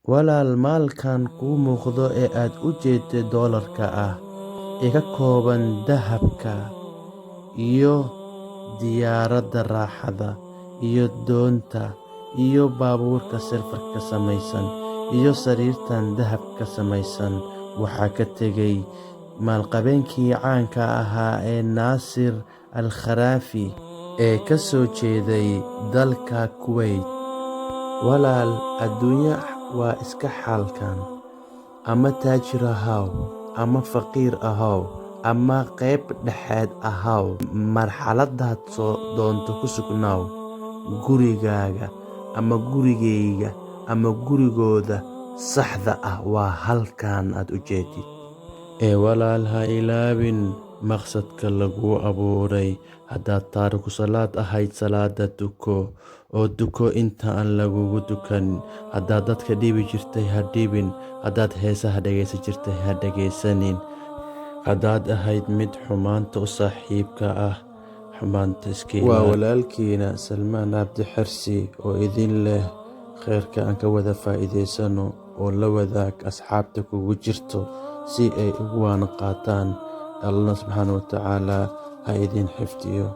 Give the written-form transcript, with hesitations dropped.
Walaal, maalkan kuu muuqdo ee aad u jeeddo doolarka ah, ee ka kooban dahabka iyo diyaaradda raaxada iyo doonta iyo baabuurka silfarka ka samaysan iyo sariirtan dahabka ka samaysan, waxaa ka tegay maalqabeenkii caanka ahaa ee Naasir Al Kharaafi ee ka soo jeeday dalka Kuwait. Walaal, adduunya waa iska xaalkan. Ama taajir ahaw, ama faqiir ahaw, ama qayb dhexeed ahaw, marxaladaad doonto ku sugnaaw, gurigaaga ama gurigayga ama gurigooda saxda ah waa halkan aad u jeedid. Ee walaal, ha ilaawin maqsadka laguu abuuray. Haddaad taariku salaad ahayd, salaada tuko, oo tuko inta aan lagugu tukan. Haddaad dadka dhibi jirtay, ha dhibin. Haddaad heesaha dhegaysan jirtay, ha dhegaysanin. Haddaad ahayd mid xumaanta u saaxiibka ah, xumaanta iska. Waa walaalkiina Salmaan Cabdi Xersi oo idin leh kheyrka aan ka wada faa'iidaysano, oo la wadaag asxaabta kugu jirto si ay ugu waana qaataan. Allah subxaana wa tacaala ha idin xifdiyo.